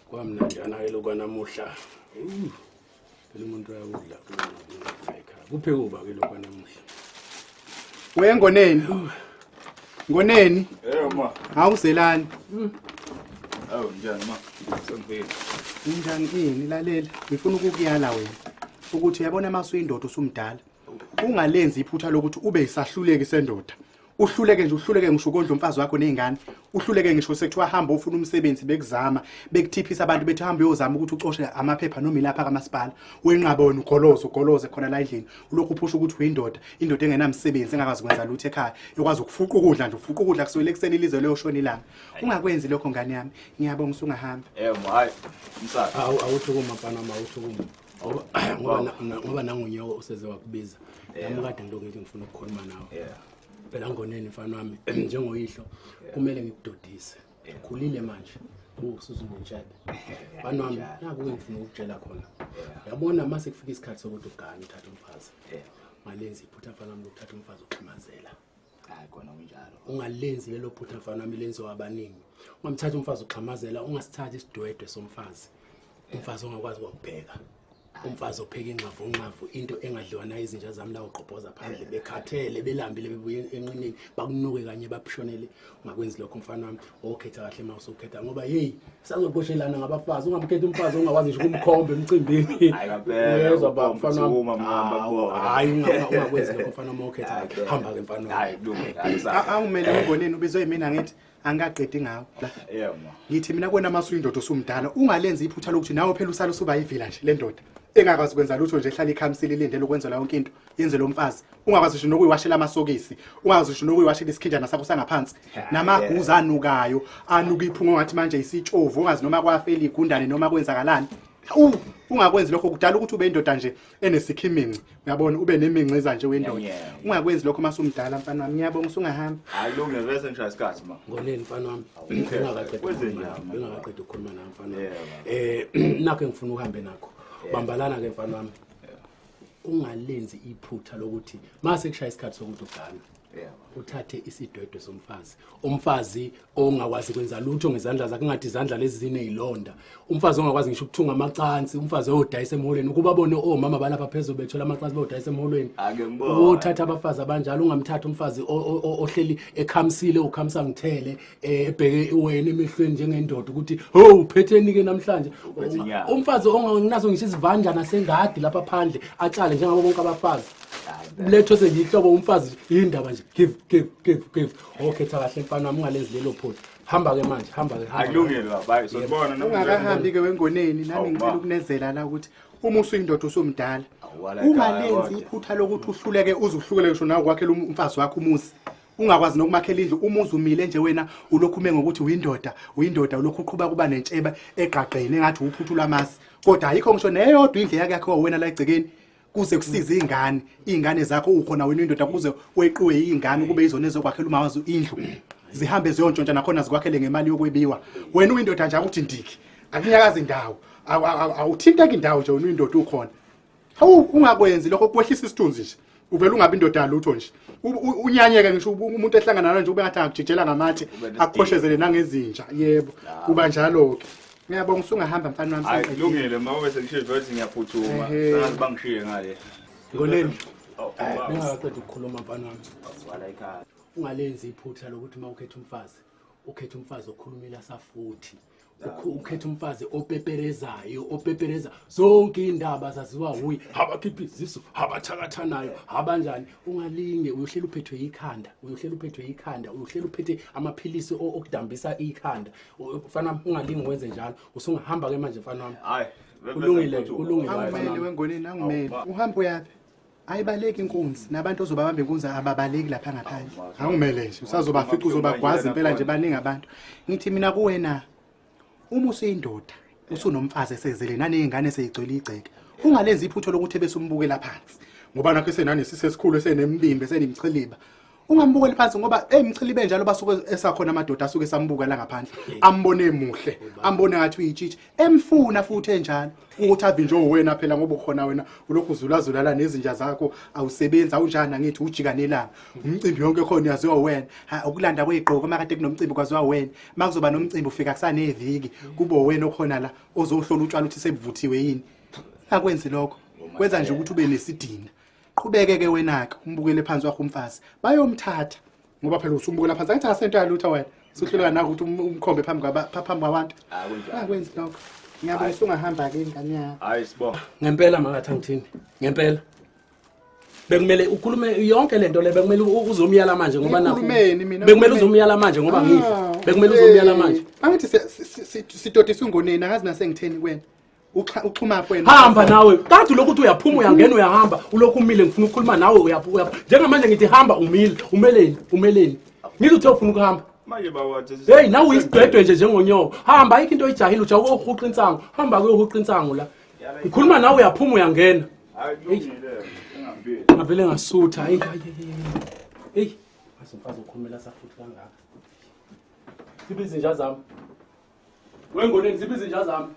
Kwamnanjana-ke lokwanamuhla. Eyi, phela umuntu uyakudla la ekhaya. Kuphe kuba-ke lokwanamuhla. We Ngoneni. Ngoneni. Yebo ma. Awuzelani. Awu njani ma? Sengifike. Unjani ini lalela. Ngifuna ukukuyala wena. Ukuthi uyabona uma usuyindoda usumdala. Ungalenzi iphutha lokuthi ube isahluleki sendoda. Uhluleke nje uhluleke ngisho ukondla umfazi wakho nezingane. Uhluleke ngisho sekuthiwa hamba ufuna umsebenzi bekuzama bekuthiphisa abantu bethi hamba uyozama ukuthi ucoshe amaphepha noma ilapha kamasipala. Wenqaba wena ugoloze ugoloze khona la endlini. Ulokhu uphusha ukuthi uyindoda, indoda engenamsebenzi engakwazi kwenza lutho ekhaya. Ekwazi ukufuqa ukudla nje ufuqa ukudla kusukela ekuseni lize liyoshona ilanga. Ungakwenzi lokho ngane yami. Ngiyabonga usungahamba. Yebo ma, hayi. Msaka. Awu awuthi kuma mfana wami awuthi kuma. Ngoba ngoba nangunyoko useze wakubiza. Nami kade ngilokhu ngithi ngifuna ukukhuluma nawe. Yeah. Phela ngoneni mfana wami njengoyihlo kumele ngikudodise. Ukhulile manje. Usuzubuntshebe. Mfana wami naku engifuna ukukutshela khona. Yabona mase kufika isikhathi sokuthi ugane uthathe umfazi. Ungalenzi iphutha mfana wami lokuthatha umfazi uxhamazela. Hayi kona kunjalo. Ungalenzi lelo phutha mfana wami lenziwa abaningi. Ungamthatha umfazi uxhamazela, ungasithathi isidwedwe somfazi. Umfazi ongakwazi ukupheka. Umfazi opheka ingxavunxavu into engadliwa nayizinja zami la ugqobhoza phandle bekhathele belambile bebuye enqineni bakunuke kanye bakushonele. Ungakwenzi lokho mfana wami, okhetha kahle uma usukhetha ngoba hey sazoqoshelana ngabafazi. Ungamkhetha umfazi ongakwazi ngisho ukumkhomba emcimbini. Hayi ngampela, Uyezwa baba ukhomba, mfana wami? uthuma, mhamba, Hawu, kuwona. hayi ungakwenzi lokho mfana wami, okhetha kahle. Hamba ke mfana wami. Hayi kulungile. Hayi msaka. Awumele uNgoneni ubizwe yimina ngithi angikaqedi ngawo. La. Yebo ma. Ngithi mina kuwena uma usuyindoda usumdala ungalenzi iphutha lokuthi nawe phela usale usuba yivila nje le ndoda engakwazi kwenza lutho nje ehlala ikhamisile ilindele ukwenzelwa yonke into yenze lo mfazi ungakwazi ngisho nokuyiwashela amasokisi ungakwazi ngisho nokuyiwashela isikhinjana sakho sangaphansi namaguza anukayo anuka iphunga ongathi manje isitshovu ongazi noma kwafela igundane noma kwenzakalani. Ungakwenzi lokho kudala ukuthi ube indoda nje enesikhiminci uyabona ube neminciza nje wendoda. Ungakwenzi lokho uma usumdala mfana wami. Ngiyabonga usungahamba. Hayi kulungile bese ngishaya isikhathi ma. Ngoneni mfana wami. Awukho. Ungakaqedi Kwenze ukukhuluma njani, nawe, bengakaqedi ukukhuluma nawe mfana wami. Yebo. Nakho engifuna uhambe nakho. Bambalana ke mfana wami. Ungalenzi iphutha lokuthi mase kushaya isikhathi sokuthi ugane. Yebo. Uthathe isidwedwe somfazi. Umfazi ongakwazi kwenza lutho ngezandla zakhe, ngathi izandla lezi zinezilonda. Umfazi ongakwazi ngisho ukuthunga amacansi, umfazi oyodayisa emholweni. Ukuba bone omama balapha phezulu bethola amacansi bayodayisa emholweni. Ake ngibone. Uthatha abafazi abanjalo, ungamthatha umfazi ohleli ekhamisile, ukhamisa ngithele, ebheke wena emehlweni njengendoda ukuthi ho uphetheni ke namhlanje. Uphethe inyama. Umfazi ongenaso ngisho isivanjana sengadi lapha phandle, atshale njengabo bonke abafazi. Letho sengiyihlobo umfazi indaba nje give give give give. Okhetha kahle mfana wami, ungalenzi lelo phutha. Hamba ke manje, hamba ke, hamba. Akulungile baba, hayi sokubona noma Ungakahambi ke wengoneni nami Awu, ngicela ma. ukunezela la ukuthi uma usuyindoda usumdala Awuwala ekhaya, ungalenzi kodwa. iphutha lokuthi uhluleke uze uhluleke ngisho nawe ukwakhela umfazi wakho umuzi. Ungakwazi nokumakhela indlu, umuzi umile nje wena ulokhu ume ngokuthi uyindoda, uyindoda ulokhu uqhuba kuba nentsheba egqagqene engathi uphuthu lwamasi. Kodwa ayikho ngisho neyodwa indlu yakhe yakhiwa wena la egcekeni. Kuze kusize izingane, izingane zakho ukhona wena indoda kuze weqiwe izingane kube izona ezokwakhela uma wazo indlu. Zihambe ziyontshontsha nakhona zikwakhele ngemali yokwebiwa. Wena uyindoda nje akuthi ndiki. Akunyakazi indawo. Awuthinteki indawo nje wena uyindoda ukhona. Hawu ungakwenzi lokho kwehlisa isithunzi nje. Uvela ungabi indoda lutho nje. Unyanyeke ngisho umuntu ehlangana nawe nje ube ngathi angakujijela ngamatshe, Ube nesidingo. akukhoshezele nangezinja. Yebo, kuba njalo ke. Ngiyabonga usungahamba mfana wami. Hayi Sengiqedile. kulungile ma bese ngishiye ukuthi ngiyaphuthuma. Ehhe. Sengazi bangishiye ngale. Ngoneni. Oh, baba. Bengakaqedi ukukhuluma mfana wami. Wala ekhaya. Ungalenzi iphutha lokuthi uma ukhetha umfazi, ukhetha umfazi okhulumela safuthi. Ukhetha umfazi opeperezayo, opepereza zonke indaba zaziwa nguye. Abakhipha izisu, abathakathanayo, abanjani. Ungalinge uyohlela uphethwe ikhanda, uyohlela uphethwe ikhanda, uyohlela uphethe amaphilisi okudambisa ikhanda. Mfana wami, ungalinge wenze njalo. Usungahamba ke manje mfana wami. Hayi. Kulungile, kulungile. Angumele wengoneni, angumele. Awu, ma. Uhamba uyaphi? Ayibaleki inkunzi, nabantu ozobabamba inkunzi ababaleki lapha ngaphandle. Angumele nje, usazobafica uzobagwaza impela nje, baningi abantu. Ngithi mina kuwena uma usuyindoda, usunomfazi esezele nanezingane seyigcwele igceke. Ungalenzi iphutho lokuthi bese umbukela phansi. Ngoba nakho esenanesisu esikhulu esenembimbi esenimchiliba. Ungambukeli phansi ngoba emchilibe njalo basuke esakhona amadoda asuke sambuka la ngaphandle. Ambone emuhle, ambone ngathi uyitshitshi, emfuna futhi enjalo. Ukuthi avinje wena phela ngoba ukhona wena ulokhu uzulazula la nezinja zakho awusebenzi awunjani angithi ujika nelanga. Umcimbi yonke khona uyaziwa wena. Ha ukulanda kwezigqoko makade kunomcimbi kwaziwa wena. Makuzoba nomcimbi ufika kusaneviki kube wena okhona la ozohlola utshwala ukuthi sebuvuthiwe yini. Akwenzi lokho. Kwenza nje ukuthi ube nesidina. Qhubeke ke wena ke umbukele phansi wakho umfazi. Bayomthatha ngoba phela usumbukela phansi angithi akasento yalutho wena. Suhluleka nako ukuthi umkhombe phambi kwaba phambi kwabantu. Akunjalo. Akwenzi lokho. Ngiyabonga usungahamba ke ingane yakho. Hayi sibonga. Ngempela makathi angithini. Ngempela. Bekumele ukhulume yonke lento le bekumele uzomyala manje ngoba nakho. Ngikhulumeni mina, Bekumele ngikhulumeni. uzomyala manje ngoba ngidla. Ah, Bekumele uzomyala manje. Angithi sidodisa ungoneni akazi nasengitheni kuwena. Uxhuma phi wena? Hamba nawe. Kade lokhu uthi uyaphuma uyangena uyahamba, ulokhu umile ngifuna ukukhuluma nawe uyaphu uyaphu. Njengamanje ngithi hamba umile, umeleni, umeleni. Ngithi uthe ufuna ukuhamba. Manje baba Hey nawe uyisidwedwe nje njengonyoko. Hamba ayikho into oyijahile ujaha ukuyohuqa insangu. Hamba kuyohuqa insangu la. Ngikhuluma nawe uyaphuma uyangena. Hayi kulungile. Engambili. Ngavele ngasutha. Hey hey hey. Hey, mase umfazi ukhulumela safuthi kangaka. Ziphi izinja zami? Wengoneni ziphi izinja zami?